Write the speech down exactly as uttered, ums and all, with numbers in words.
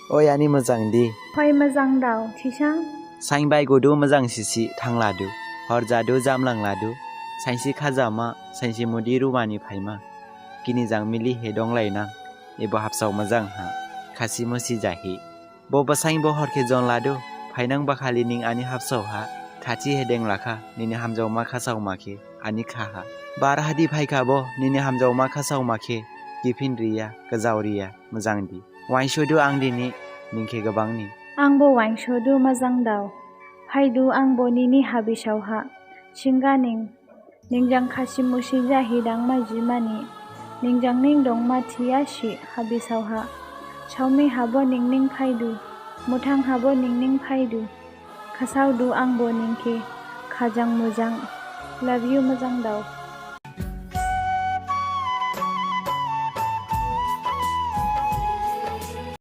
Oi ani majang di. Phai majang dao, thisang. Sain baigodu majang sisi thangladu. Hor jadu jamlangladu. Sainsi khajama, sainsi mudi rubani phaima. Gini jang mili he donglainang. Ebo habsao majang ha. Khasi musi jahi. Bo basain bo hor khe jonladu. Phainang bakhali ning ani habsao ha. Khathi he denglakha. Nini hamjaoma khasaoma khe. Ani khaha. Bar hadi phaikha bo. Nini hamjaoma khasaoma khe. Giphin riya, gajao riya. Majang di. Wainsodu ang dini, ning khe gabang ni. Ang bo wainsodu majang dao. Phaidu ang bo nini habisao ha. Singga ning. Ning jang khasi musi jahi dangma jimani. Ning jang ning dongma thiya si habisao ha. Saomi habo ning ning phaidu. Muthang habo ning ning phaidu. Khasaodu ang bo ning khe. Khajang mujang. Love you majang dao.